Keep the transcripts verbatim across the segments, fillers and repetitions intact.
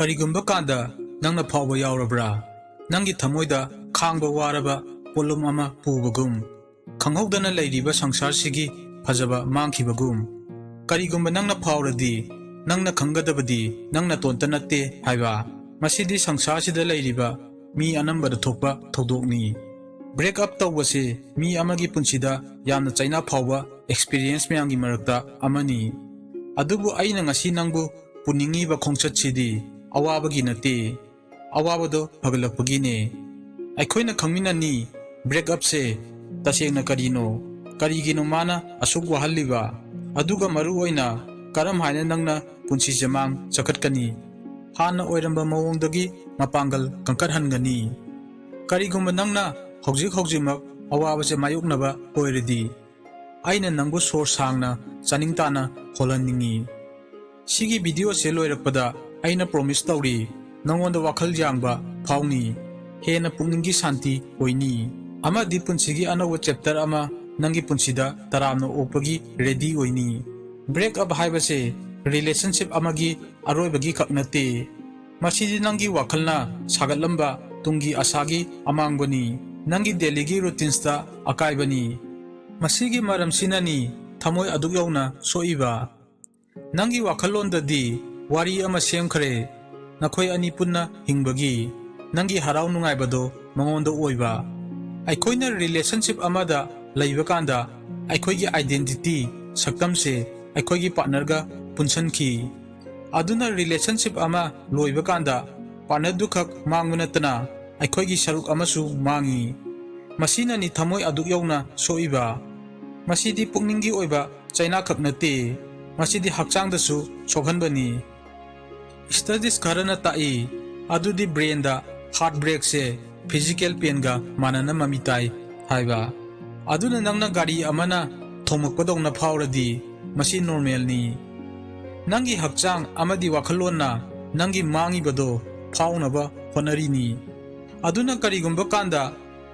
ꯀꯔꯤꯒꯨꯝꯕ ꯀꯥꯟꯗ ꯅꯪꯅ ꯐꯥꯎꯕ ꯌꯥꯎꯔꯕ꯭ꯔꯥ? ꯅꯪꯒꯤ ꯊꯃꯣꯏꯗ ꯈꯥꯡꯕ ꯋꯥꯔꯕ ꯄꯣꯠꯂꯨꯝ ꯑꯃ ꯄꯨꯕꯒꯨꯝ, ꯈꯪꯍꯧꯗꯅ ꯂꯩꯔꯤꯕ ꯁꯪꯁꯥꯔꯁꯤꯒꯤ ꯐꯖꯕ ꯃꯥꯡꯈꯤꯕꯒꯨꯝ꯫ ꯀꯔꯤꯒꯨꯝꯕ ꯅꯪꯅ ꯐꯥꯎꯔꯗꯤ, ꯅꯪꯅ ꯈꯪꯒꯗꯕꯗꯤ ꯅꯪ ꯅꯇꯣꯟꯇ ꯅꯠꯇꯦ ꯍꯥꯏꯕ꯫ ꯃꯁꯤꯗꯤ ꯁꯪꯁꯥꯔꯁꯤꯗ ꯂꯩꯔꯤꯕ ꯃꯤ ꯑꯅꯝꯕꯗ ꯊꯣꯛꯄ ꯊꯧꯗꯣꯛꯅꯤ꯫ ꯕ꯭ꯔꯦꯛ ꯑꯞ ꯇꯧꯕꯁꯤ ꯃꯤ ꯑꯃꯒꯤ ꯄꯨꯟꯁꯤꯗ ꯌꯥꯝꯅ ꯆꯩꯅꯥ ꯐꯥꯎꯕ ꯑꯦꯛꯁꯄꯤꯔꯤꯌꯦꯟꯁ ꯃꯌꯥꯝꯒꯤ ꯃꯔꯛꯇ ꯑꯃꯅꯤ꯫ ꯑꯗꯨꯕꯨ ꯑꯩꯅ ꯉꯁꯤ ꯅꯪꯕꯨ ꯄꯨꯅꯤꯡꯉꯤꯕ ꯈꯣꯡꯆꯠꯁꯤꯗꯤ ꯑꯋꯥꯕꯒꯤ ꯅꯠꯇꯦ, ꯑꯋꯥꯕꯗꯣ ꯐꯒꯠꯂꯛꯄꯒꯤꯅꯦ꯫ ꯑꯩꯈꯣꯏꯅ ꯈꯪꯃꯤꯟꯅꯅꯤ, ꯕ꯭ꯔꯦꯛ ꯑꯞꯁꯦ ꯇꯁꯦꯡꯅ ꯀꯔꯤꯅꯣ, ꯀꯔꯤꯒꯤꯅꯣ ꯃꯥꯅ ꯑꯁꯨꯛ ꯋꯥꯍꯜꯂꯤꯕ, ꯑꯗꯨꯒ ꯃꯔꯨ ꯑꯣꯏꯅ ꯀꯔꯝ ꯍꯥꯏꯅ ꯅꯪꯅ ꯄꯨꯟꯁꯤꯁꯦ ꯃꯥꯡ ꯆꯈꯠꯀꯅꯤ, ꯍꯥꯟꯅ ꯑꯣꯏꯔꯝꯕ ꯃꯑꯣꯡꯗꯒꯤ ꯃꯄꯥꯡꯒꯜ ꯀꯟꯈꯠꯍꯟꯒꯅꯤ꯫ ꯀꯔꯤꯒꯨꯝꯕ ꯅꯪꯅ ꯍꯧꯖꯤꯛ ꯍꯧꯖꯤꯛꯃꯛ ꯑꯋꯥꯕꯁꯦ ꯃꯥꯌꯣꯛꯅꯕ ꯑꯣꯏꯔꯗꯤ, ꯑꯩꯅ ꯅꯪꯕꯨ ꯁꯣꯔ ꯁꯥꯡꯅ ꯆꯥꯅꯤꯡ ꯇꯥꯅ ꯍꯣꯜꯍꯟꯅꯤꯡꯏ꯫ ꯁꯤꯒꯤ ꯚꯤꯗꯤꯑꯣꯁꯦ ꯂꯣꯏꯔꯛꯄꯗ ꯑꯩꯅ ꯄ꯭ꯔꯣꯃꯤꯁ ꯇꯧꯔꯤ, ꯅꯉꯣꯟꯗ ꯋꯥꯈꯜ ꯌꯥꯡꯕ ꯐꯥꯎꯅꯤ, ꯍꯦꯟꯅ ꯄꯨꯛꯅꯤꯡꯒꯤ ꯁꯥꯟꯇꯤ ꯑꯣꯏꯅꯤ, ꯑꯃꯗꯤ ꯄꯨꯟꯁꯤꯒꯤ ꯑꯅꯧꯕ ꯆꯦꯞꯇꯔ ꯑꯃ ꯅꯪꯒꯤ ꯄꯨꯟꯁꯤꯗ ꯇꯔꯥꯝꯅ ꯑꯣꯛꯄꯒꯤ ꯔꯦꯗꯤ ꯑꯣꯏꯅꯤ꯫ ꯕ꯭ꯔꯦꯛ ꯑꯞ ꯍꯥꯏꯕꯁꯦ ꯔꯤꯂꯦꯁꯟꯁꯤꯞ ꯑꯃꯒꯤ ꯑꯔꯣꯏꯕꯒꯤ ꯈꯛ ꯅꯠꯇꯦ꯫ ꯃꯁꯤꯗꯤ ꯅꯪꯒꯤ ꯋꯥꯈꯜꯅ ꯁꯥꯒꯠꯂꯝꯕ ꯇꯨꯡꯒꯤ ꯑꯁꯥꯒꯤ ꯑꯃꯥꯡꯕꯅꯤ, ꯅꯪꯒꯤ ꯗꯦꯂꯤꯒꯤ ꯔꯨꯇꯤꯟꯁꯇ ꯑꯀꯥꯏꯕꯅꯤ꯫ ꯃꯁꯤꯒꯤ ꯃꯔꯝꯁꯤꯅꯅꯤ ꯊꯃꯣꯏ ꯑꯗꯨꯛ ꯌꯧꯅ ꯁꯣꯛꯏꯕ꯫ ꯅꯪꯒꯤ ꯋꯥꯈꯜꯂꯣꯟꯗꯗꯤ ꯋꯥꯔꯤ ꯑꯃ ꯁꯦꯝꯈ꯭ꯔꯦ, ꯅꯈꯣꯏ ꯑꯅꯤ ꯄꯨꯟꯅ ꯍꯤꯡꯕꯒꯤ, ꯅꯪꯒꯤ ꯍꯔꯥꯎ ꯅꯨꯡꯉꯥꯏꯕꯗꯣ ꯃꯉꯣꯟꯗ ꯑꯣꯏꯕ꯫ ꯑꯩꯈꯣꯏꯅ ꯔꯤꯂꯦꯁꯟꯁꯤꯞ ꯑꯃꯗ ꯂꯩꯕ ꯀꯥꯟꯗ ꯑꯩꯈꯣꯏꯒꯤ ꯑꯥꯏꯗꯦꯟꯇꯤꯇꯤ, ꯁꯛꯇꯝꯁꯦ ꯑꯩꯈꯣꯏꯒꯤ ꯄꯥꯔꯠꯅꯔꯒ ꯄꯨꯟꯁꯟꯈꯤ꯫ ꯑꯗꯨꯅ ꯔꯤꯂꯦꯁꯟꯁꯤꯞ ꯑꯃ ꯂꯣꯏꯕ ꯀꯥꯟꯗ ꯄꯥꯔꯠꯅꯔꯗꯨꯈꯛ ꯃꯥꯡꯕ ꯅꯠꯇꯅ ꯑꯩꯈꯣꯏꯒꯤ ꯁꯔꯨꯛ ꯑꯃꯁꯨ ꯃꯥꯡꯉꯤ꯫ ꯃꯁꯤꯅꯅꯤ ꯊꯃꯣꯏ ꯑꯗꯨꯛ ꯌꯧꯅ ꯁꯣꯛꯏꯕ꯫ ꯃꯁꯤꯗꯤ ꯄꯨꯛꯅꯤꯡꯒꯤ ꯑꯣꯏꯕ ꯆꯩꯅꯥꯈꯛ ꯅꯠꯇꯦ, ꯃꯁꯤꯗꯤ ꯍꯛꯆꯥꯡꯗꯁꯨ ꯁꯣꯛꯍꯟꯕꯅꯤ꯫ ꯁ꯭ꯇꯗꯤꯁ ꯈꯔꯅ ꯇꯥꯛꯏ, ꯑꯗꯨꯗꯤ ꯕ꯭ꯔꯦꯟꯗ ꯍꯥꯔꯠ ꯕ꯭ꯔꯦꯛꯁꯦ ꯐꯤꯖꯤꯀꯦꯜ ꯄꯦꯟꯒ ꯃꯥꯟꯅꯅ ꯃꯃꯤ ꯇꯥꯏ ꯍꯥꯏꯕ꯫ ꯑꯗꯨꯅ ꯅꯪꯅ ꯒꯥꯔꯤ ꯑꯃꯅ ꯊꯣꯝꯃꯛꯄꯗꯧꯅ ꯐꯥꯎꯔꯗꯤ, ꯃꯁꯤ ꯅꯣꯔꯃꯦꯜꯅꯤ꯫ ꯅꯪꯒꯤ ꯍꯛꯆꯥꯡ ꯑꯃꯗꯤ ꯋꯥꯈꯜꯂꯣꯟꯅ ꯅꯪꯒꯤ ꯃꯥꯡꯉꯤꯕꯗꯣ ꯐꯥꯎꯅꯕ ꯍꯣꯠꯅꯔꯤꯅꯤ꯫ ꯑꯗꯨꯅ ꯀꯔꯤꯒꯨꯝꯕ ꯀꯥꯟꯗ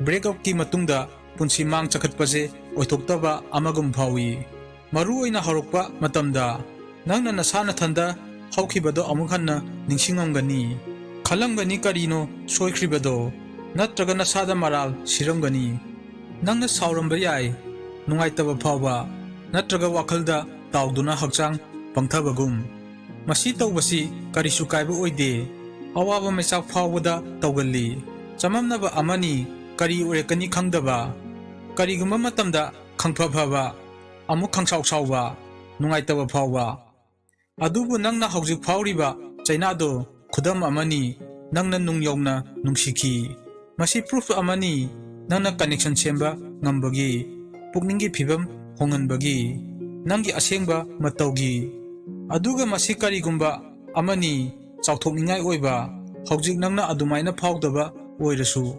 ꯕ꯭ꯔꯦꯛ ꯑꯞꯀꯤ ꯃꯇꯨꯡꯗ ꯄꯨꯟꯁꯤ ꯃꯥꯡ ꯆꯈꯠꯄꯁꯦ ꯑꯣꯏꯊꯣꯛꯇꯕ ꯑꯃꯒꯨꯝ ꯐꯥꯎꯏ꯫ ꯃꯔꯨ ꯑꯣꯏꯅ ꯍꯧꯔꯛꯄ ꯃꯇꯝꯗ ꯅꯪꯅ ꯅꯁꯥ ꯅꯊꯟꯗ ꯍꯧꯈꯤꯕꯗꯣ ꯑꯃꯨꯛ ꯍꯟꯅ ꯅꯤꯡꯁꯤꯡꯉꯝꯒꯅꯤ꯫ ꯈꯜꯂꯝꯒꯅꯤ ꯀꯔꯤꯅꯣ ꯁꯣꯏꯈ꯭ꯔꯤꯕꯗꯣ, ꯅꯠꯇ꯭ꯔꯒ ꯅꯁꯥꯗ ꯃꯔꯥꯜ ꯁꯤꯔꯝꯒꯅꯤ꯫ ꯅꯪꯅ ꯁꯥꯎꯔꯝꯕ ꯌꯥꯏ, ꯅꯨꯡꯉꯥꯏꯇꯕ ꯐꯥꯎꯕ, ꯅꯠꯇ꯭ꯔꯒ ꯋꯥꯈꯜꯗ ꯇꯥꯎꯗꯨꯅ ꯍꯛꯆꯥꯡ ꯄꯪꯊꯕꯒꯨꯝ꯫ ꯃꯁꯤ ꯇꯧꯕꯁꯤ ꯀꯔꯤꯁꯨ ꯀꯥꯏꯕ ꯑꯣꯏꯗꯦ꯫ ꯑꯋꯥꯕ ꯃꯩꯆꯥꯛ ꯐꯥꯎꯕꯗ ꯇꯧꯒꯜꯂꯤ꯫ ꯆꯃꯝꯅꯕ ꯑꯃꯅꯤ, ꯀꯔꯤ ꯑꯣꯏꯔꯛꯀꯅꯤ ꯈꯪꯗꯕ꯫ ꯀꯔꯤꯒꯨꯝꯕ ꯃꯇꯝꯗ ꯈꯪꯐ ꯐꯕ, ꯑꯃꯨꯛ ꯈꯪꯁꯥꯎ ꯁꯥꯎꯕ, ꯅꯨꯡꯉꯥꯏꯇꯕ ꯐꯥꯎꯕ꯫ ꯑꯗꯨꯕꯨ ꯅꯪꯅ ꯍꯧꯖꯤꯛ ꯐꯥꯎꯔꯤꯕ ꯆꯩꯅꯥꯗꯣ ꯈꯨꯗꯝ ꯑꯃꯅꯤ, ꯅꯪꯅ ꯅꯨꯡ ꯌꯧꯅ ꯅꯨꯡꯁꯤꯈꯤ꯫ ꯃꯁꯤ proof ꯑꯃꯅꯤ, ꯅꯪꯅ connection ꯁꯦꯝꯕ ꯉꯝꯕꯒꯤ, ꯄꯨꯛꯅꯤꯡꯒꯤ ꯐꯤꯕꯝ ꯍꯣꯡꯍꯟꯕꯒꯤ, ꯅꯪꯒꯤ ꯑꯁꯦꯡꯕ ꯃꯇꯧꯒꯤ꯫ ꯑꯗꯨꯒ ꯃꯁꯤ ꯀꯔꯤꯒꯨꯝꯕ ꯑꯃꯅꯤ, ꯆꯥꯎꯊꯣꯛꯅꯤꯡꯉꯥꯏ ꯑꯣꯏꯕ, ꯍꯧꯖꯤꯛ ꯅꯪꯅ ꯑꯗꯨꯃꯥꯏꯅ ꯐꯥꯎꯗꯕ ꯑꯣꯏꯔꯁꯨ꯫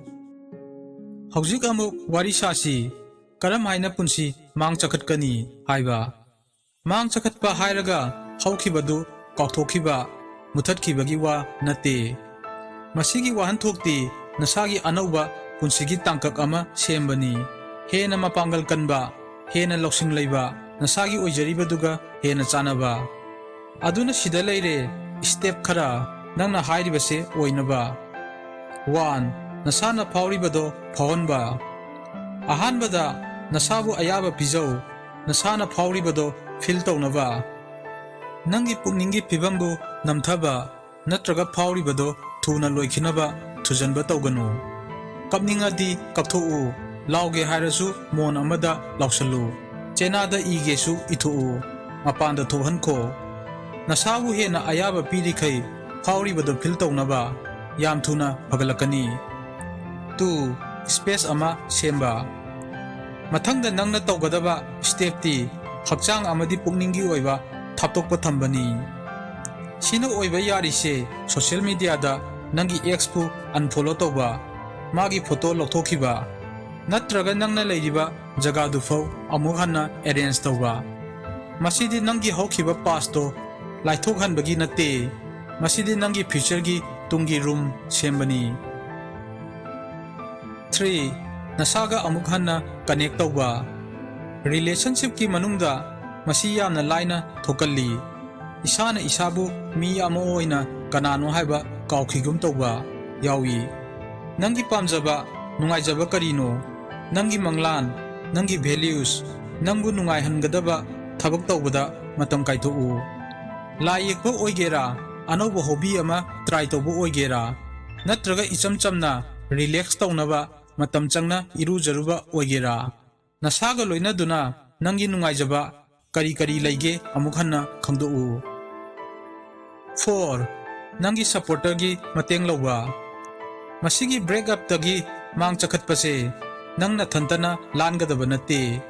ꯍꯧꯖꯤꯛ ꯑꯃꯨꯛ ꯋꯥꯔꯤ ꯁꯥꯁꯤ, ꯀꯔꯝ ꯍꯥꯏꯅ ꯄꯨꯟꯁꯤ ꯃꯥꯡ ꯆꯈꯠꯀꯅꯤ ꯍꯥꯏꯕ꯫ ꯃꯥꯡ ꯆꯈꯠꯄ ꯍꯥꯏꯔꯒ ꯍꯧꯈꯤꯕꯗꯨ ꯀꯥꯎꯊꯣꯛꯈꯤꯕ, ꯃꯨꯊꯠꯈꯤꯕꯒꯤ ꯋꯥ ꯅꯠꯇꯦ꯫ ꯃꯁꯤꯒꯤ ꯋꯥꯍꯟꯊꯣꯛꯇꯤ ꯅꯁꯥꯒꯤ ꯑꯅꯧꯕ ꯄꯨꯟꯁꯤꯒꯤ ꯇꯥꯡꯀꯛ ꯑꯃ ꯁꯦꯝꯕꯅꯤ꯫ ꯍꯦꯟꯅ ꯃꯄꯥꯡꯒꯜ ꯀꯟꯕ, ꯍꯦꯟꯅ ꯂꯧꯁꯤꯡ ꯂꯩꯕ, ꯅꯁꯥꯒꯤ ꯑꯣꯏꯖꯔꯤꯕꯗꯨꯒ ꯍꯦꯟꯅ ꯆꯥꯟꯅꯕ꯫ ꯑꯗꯨꯅ ꯁꯤꯗ ꯂꯩꯔꯦ step ꯈꯔ ꯅꯪꯅ ꯍꯥꯏꯔꯤꯕꯁꯦ ꯑꯣꯏꯅꯕ꯫ One, ꯅꯁꯥꯅ ꯐꯥꯎꯔꯤꯕꯗꯣ ꯐꯥꯎꯍꯟꯕ꯫ ꯑꯍꯥꯟꯕꯗ ꯅꯁꯥꯕꯨ ꯑꯌꯥꯕ ꯄꯤꯖꯧ, ꯅꯁꯥꯅ ꯐꯥꯎꯔꯤꯕꯗꯣ feel ꯇꯧꯅꯕ꯫ ꯅꯪꯒꯤ ꯄꯨꯛꯅꯤꯡꯒꯤ ꯐꯤꯕꯝꯕꯨ ꯅꯝꯊꯕ ꯅꯠꯇ꯭ꯔꯒ ꯐꯥꯎꯔꯤꯕꯗꯣ ꯊꯨꯅ ꯂꯣꯏꯈꯤꯅꯕ ꯊꯨꯖꯟꯕ ꯇꯧꯒꯅꯨ꯫ ꯀꯞꯅꯤꯡꯉꯗꯤ ꯀꯞꯊꯣꯛꯎ, ꯂꯥꯎꯒꯦ ꯍꯥꯏꯔꯁꯨ ꯃꯣꯟ ꯑꯃꯗ ꯂꯥꯎꯁꯜꯂꯨ, ꯆꯦꯅꯥꯗ ꯏꯒꯦꯁꯨ ꯏꯊꯣꯛꯎ, ꯃꯄꯥꯟꯗ ꯊꯣꯛꯍꯟꯈꯣ꯫ ꯅꯁꯥꯕꯨ ꯍꯦꯟꯅ ꯑꯌꯥꯕ ꯄꯤꯔꯤꯈꯩ ꯐꯥꯎꯔꯤꯕꯗꯣ feel ꯇꯧꯅꯕ ꯌꯥꯝ ꯊꯨꯅ ꯐꯒꯠꯂꯛꯀꯅꯤ꯫ Two, space ꯑꯃ ꯁꯦꯝꯕ꯫ ꯃꯊꯪꯗ ꯅꯪꯅ ꯇꯧꯒꯗꯕ stepꯇꯤ ꯍꯛꯆꯥꯡ ꯑꯃꯗꯤ ꯄꯨꯛꯅꯤꯡꯒꯤ ꯑꯣꯏꯕ ꯊꯥꯞꯇꯣꯛꯄ ꯊꯝꯕꯅꯤ꯫ ꯁꯤꯅ ꯑꯣꯏꯕ ꯌꯥꯔꯤꯁꯦ social mediaꯗ ꯅꯪꯒꯤ exꯄꯨ unfollow ꯇꯧꯕ, ꯃꯥꯒꯤ photo ꯂꯧꯊꯣꯛꯈꯤꯕ, ꯅꯠꯇ꯭ꯔꯒ ꯅꯪꯅ ꯂꯩꯔꯤꯕ ꯖꯒꯥꯗꯨꯐꯥꯎ ꯑꯃꯨꯛ ꯍꯟꯅ arrange ꯇꯧꯕ꯫ ꯃꯁꯤꯗꯤ ꯅꯪꯒꯤ ꯍꯧꯈꯤꯕ pastꯇꯣ ꯂꯥꯏꯊꯣꯛꯍꯟꯕꯒꯤ ꯅꯠꯇꯦ, ꯃꯁꯤꯗꯤ ꯅꯪꯒꯤ futureꯒꯤ ꯇꯨꯡꯒꯤ room ꯁꯦꯝꯕꯅꯤ꯫ Three, ꯅꯁꯥꯒ ꯑꯃꯨꯛ ꯍꯟꯅ connect ꯇꯧꯕ꯫ Relationshipꯀꯤ ꯃꯅꯨꯡꯗ ꯃꯁꯤ ꯌꯥꯝꯅ ꯂꯥꯏꯅ ꯊꯣꯛꯀꯜꯂꯤ꯫ ꯏꯁꯥꯅ ꯏꯁꯥꯕꯨ ꯃꯤ ꯑꯃ ꯑꯣꯏꯅ ꯀꯅꯥꯅꯣ ꯍꯥꯏꯕ ꯀꯥꯎꯈꯤꯒꯨꯝ ꯇꯧꯕ ꯌꯥꯎꯏ꯫ ꯅꯪꯒꯤ ꯄꯥꯝꯖꯕ, ꯅꯨꯡꯉꯥꯏꯖꯕ ꯀꯔꯤꯅꯣ? ꯅꯪꯒꯤ ꯃꯪꯂꯥꯟ, ꯅꯪꯒꯤ values, ꯅꯪꯕꯨ ꯅꯨꯡꯉꯥꯏꯍꯟꯒꯗꯕ ꯊꯕꯛ ꯇꯧꯕꯗ ꯃꯇꯝ ꯀꯥꯏꯊꯣꯛꯎ꯫ ꯂꯥꯏ ꯌꯦꯛꯄ ꯑꯣꯏꯒꯦꯔꯥ, ꯑꯅꯧꯕ hobby ꯑꯃ try ꯇꯧꯕ ꯑꯣꯏꯒꯦꯔꯥ, ꯅꯠꯇ꯭ꯔꯒ ꯏꯆꯝ ꯆꯝꯅ relax ꯇꯧꯅꯕ ꯃꯇꯝ ꯆꯪꯅ ꯏꯔꯨꯖꯔꯨꯕ ꯑꯣꯏꯒꯦꯔꯥ, ꯅꯁꯥꯒ ꯂꯣꯏꯅꯗꯨꯅ ꯅꯪꯒꯤ ꯅꯨꯡꯉꯥꯏꯖꯕ ꯀꯔꯤ ꯀꯔꯤ ꯂꯩꯒꯦ ꯑꯃꯨꯛ ꯍꯟꯅ ꯈꯪꯗꯣꯛꯎ꯫ Four, ꯅꯪꯒꯤ supporterꯒꯤ ꯃꯇꯦꯡ ꯂꯧꯕ꯫ ꯃꯁꯤꯒꯤ break upꯇꯒꯤ ꯃꯥꯡ ꯆꯈꯠꯄꯁꯦ ꯅꯪ ꯅꯊꯟꯇꯅ ꯂꯥꯟꯒꯗꯕ ꯅꯠꯇꯦ꯫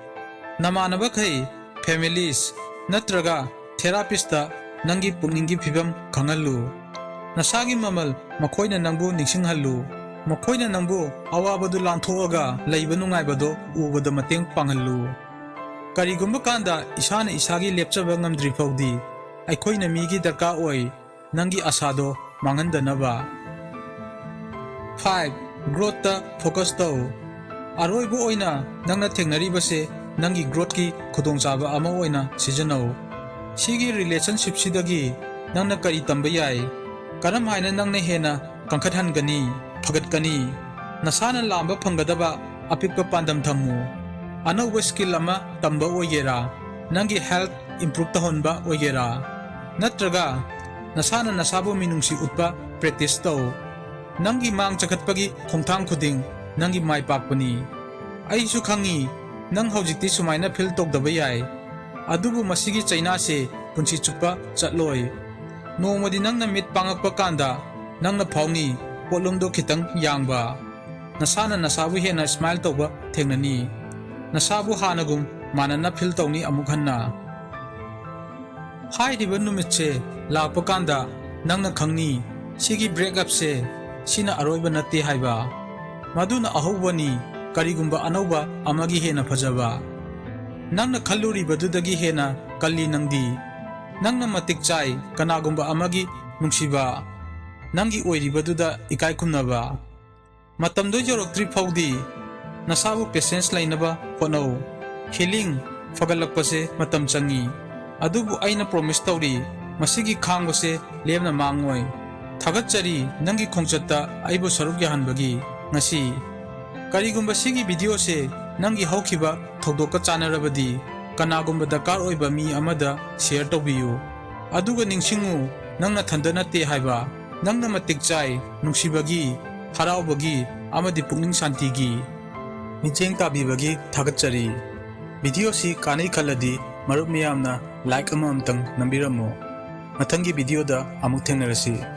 ꯅꯃꯥꯟꯅꯕꯈꯩ, families ꯅꯠꯇ꯭ꯔꯒ therapistꯇ ꯅꯪꯒꯤ ꯄꯨꯛꯅꯤꯡꯒꯤ ꯐꯤꯕꯝ ꯈꯪꯍꯜꯂꯨ꯫ ꯅꯁꯥꯒꯤ ꯃꯃꯜ ꯃꯈꯣꯏꯅ ꯅꯪꯕꯨ ꯅꯤꯡꯁꯤꯡꯍꯜꯂꯨ꯫ ꯃꯈꯣꯏꯅ ꯅꯪꯕꯨ ꯑꯋꯥꯕꯗꯨ ꯂꯥꯟꯊꯣꯛꯑꯒ ꯂꯩꯕ ꯅꯨꯡꯉꯥꯏꯕꯗꯣ ꯎꯕꯗ ꯃꯇꯦꯡ ꯄꯥꯡꯍꯜꯂꯨ꯫ ꯀꯔꯤꯒꯨꯝꯕ ꯀꯥꯟꯗ ꯏꯁꯥꯅ ꯏꯁꯥꯒꯤ ꯂꯦꯞꯆꯕ ꯉꯝꯗ꯭ꯔꯤ ꯐꯥꯎꯗꯤ ꯑꯩꯈꯣꯏꯅ ꯃꯤꯒꯤ ꯗꯔꯀꯥꯔ ꯑꯣꯏ꯫ ꯅꯪꯒꯤ ꯑꯁꯥꯗꯣ ꯃꯥꯡꯍꯟꯗꯅꯕ꯫ Five, growthꯇ focus ꯇꯧ꯫ ꯑꯔꯣꯏꯕ ꯑꯣꯏꯅ ꯅꯪꯅ ꯊꯦꯡꯅꯔꯤꯕꯁꯦ ꯅꯪꯒꯤ growthꯀꯤ ꯈꯨꯗꯣꯡꯆꯥꯕ ꯑꯃ ꯑꯣꯏꯅ ꯁꯤꯖꯤꯟꯅꯧ꯫ ꯁꯤꯒꯤ relationshipꯁꯤꯗꯒꯤ ꯅꯪꯅ ꯀꯔꯤ ꯇꯝꯕ ꯌꯥꯏ? ꯀꯔꯝ ꯍꯥꯏꯅ ꯅꯪꯅ ꯍꯦꯟꯅ ꯀꯟꯈꯠꯍꯟꯒꯅꯤ, ꯐꯒꯠꯀꯅꯤ? ꯅꯁꯥꯅ ꯂꯥꯝꯕ ꯐꯪꯒꯗꯕ ꯑꯄꯤꯛꯄ ꯄꯥꯟꯗꯝ ꯊꯝꯃꯨ꯫ ꯑꯅꯧꯕ skill ꯑꯃ ꯇꯝꯕ ꯑꯣꯏꯒꯦꯔꯥ, ꯅꯪꯒꯤ health improve ꯇꯧꯍꯟꯕ ꯑꯣꯏꯒꯦꯔꯥ, ꯅꯠꯇ꯭ꯔꯒ ꯅꯁꯥꯅ ꯅꯁꯥꯕꯨ ꯃꯤꯅꯨꯡꯁꯤ ꯎꯠꯄ practice ꯇꯧ꯫ ꯅꯪꯒꯤ ꯃꯥꯡ ꯆꯈꯠꯄꯒꯤ ꯈꯣꯡꯊꯥꯡ ꯈꯨꯗꯤꯡ ꯅꯪꯒꯤ ꯃꯥꯏ ꯄꯥꯛꯄꯅꯤ꯫ ꯑꯩꯁꯨ ꯈꯪꯏ, ꯅꯪ ꯍꯧꯖꯤꯛꯇꯤ ꯁꯨꯃꯥꯏꯅ feel ꯇꯧꯗꯕ ꯌꯥꯏ, ꯑꯗꯨꯕꯨ ꯃꯁꯤꯒꯤ ꯆꯩꯅꯥꯁꯦ ꯄꯨꯟꯁꯤ ꯆꯨꯞꯄ ꯆꯠꯂꯣꯏ꯫ ꯅꯣꯡꯃꯗꯤ ꯅꯪꯅ ꯃꯤꯠ ꯄꯥꯡꯉꯛꯄ ꯀꯥꯟꯗ ꯅꯪꯅ ꯐꯥꯎꯅꯤ, ꯄꯣꯠꯂꯨꯝꯗꯣ ꯈꯤꯇꯪ ꯌꯥꯡꯕ꯫ ꯅꯁꯥꯅ ꯅꯁꯥꯕꯨ ꯍꯦꯟꯅ smile ꯇꯧꯕ ꯊꯦꯡꯅꯅꯤ꯫ ꯅꯁꯥꯕꯨ ꯍꯥꯟꯅꯒꯨꯝ ꯃꯥꯟꯅꯅ feel ꯇꯧꯅꯤ ꯑꯃꯨꯛ ꯍꯟꯅ꯫ ꯍꯥꯏꯔꯤꯕ ꯅꯨꯃꯤꯠꯁꯦ ꯂꯥꯛꯄ ꯀꯥꯟꯗ ꯅꯪꯅ ꯈꯪꯅꯤ, ꯁꯤꯒꯤ break upꯁꯦ ꯁꯤꯅ ꯑꯔꯣꯏꯕ ꯅꯠꯇꯦ ꯍꯥꯏꯕ꯫ ꯃꯗꯨꯅ ꯑꯍꯧꯕꯅꯤ, ꯀꯔꯤꯒꯨꯝꯕ ꯑꯅꯧꯕ ꯑꯃꯒꯤ ꯍꯦꯟꯅ ꯐꯖꯕ꯫ ꯅꯪꯅ ꯈꯜꯂꯨꯔꯤꯕꯗꯨꯗꯒꯤ ꯍꯦꯟꯅ ꯀꯜꯂꯤ ꯅꯪꯗꯤ꯫ ꯅꯪꯅ ꯃꯇꯤꯛ ꯆꯥꯏ ꯀꯅꯥꯒꯨꯝꯕ ꯑꯃꯒꯤ ꯅꯨꯡꯁꯤꯕ꯫ ꯅꯪꯒꯤ ꯑꯣꯏꯔꯤꯕꯗꯨꯗ ꯏꯀꯥꯏ ꯈꯨꯝꯅꯕ꯫ ꯃꯇꯝꯗꯣ ꯌꯧꯔꯛꯇ꯭ꯔꯤ ꯐꯥꯎꯗꯤ ꯅꯁꯥꯕꯨ patience ꯂꯩꯅꯕ ꯍꯣꯠꯅꯧ꯫ Healing, ꯐꯒꯠꯂꯛꯄꯁꯦ ꯃꯇꯝ ꯆꯪꯏ, ꯑꯗꯨꯕꯨ ꯑꯩꯅ promise ꯇꯧꯔꯤ, ꯃꯁꯤꯒꯤ ꯈꯥꯡꯕꯁꯦ ꯂꯦꯝꯅ ꯃꯥꯡꯉꯣꯏ꯫ ꯊꯥꯒꯠꯆꯔꯤ ꯅꯪꯒꯤ ꯈꯣꯡꯆꯠꯇ ꯑꯩꯕꯨ ꯁꯔꯨꯛ ꯌꯥꯍꯟꯕꯒꯤ꯫ ꯉꯁꯤ ꯀꯔꯤꯒꯨꯝꯕ ꯁꯤꯒꯤ ꯚꯤꯗꯤꯑꯣꯁꯦ ꯅꯪꯒꯤ ꯍꯧꯈꯤꯕ ꯊꯧꯗꯣꯛꯀ ꯆꯥꯟꯅꯔꯕꯗꯤ, ꯀꯅꯥꯒꯨꯝꯕ ꯗꯔꯀꯥꯔ ꯑꯣꯏꯕ ꯃꯤ ꯑꯃꯗ ꯁꯤꯌꯔ ꯇꯧꯕꯤꯌꯨ꯫ ꯑꯗꯨꯒ ꯅꯤꯡꯁꯤꯡꯉꯨ, ꯅꯪ ꯅꯊꯟꯗ ꯅꯠꯇꯦ ꯍꯥꯏꯕ꯫ ꯅꯪꯅ ꯃꯇꯤꯛ ꯆꯥꯏ꯫ ꯅꯨꯡꯁꯤꯕꯒꯤ, ꯍꯔꯥꯎꯕꯒꯤ ꯑꯃꯗꯤ ꯄꯨꯛꯅꯤꯡ ꯁꯥꯟꯇꯤꯒꯤ꯫ ꯃꯤꯠꯌꯦꯡ ꯇꯥꯕꯤꯕꯒꯤ ꯊꯥꯒꯠꯆꯔꯤ꯫ ꯚꯤꯗꯤꯑꯣꯁꯤ ꯀꯥꯟꯅꯩ ꯈꯜꯂꯗꯤ ꯃꯔꯨꯞ ꯃꯌꯥꯝꯅ ꯂꯥꯏꯛ ꯑꯃꯃꯝꯇꯪ ꯅꯝꯕꯤꯔꯝꯃꯨ꯫ ꯃꯊꯪꯒꯤ ꯚꯤꯗꯤꯑꯣꯗ ꯑꯃꯨꯛ ꯊꯦꯡꯅꯔꯁꯤ꯫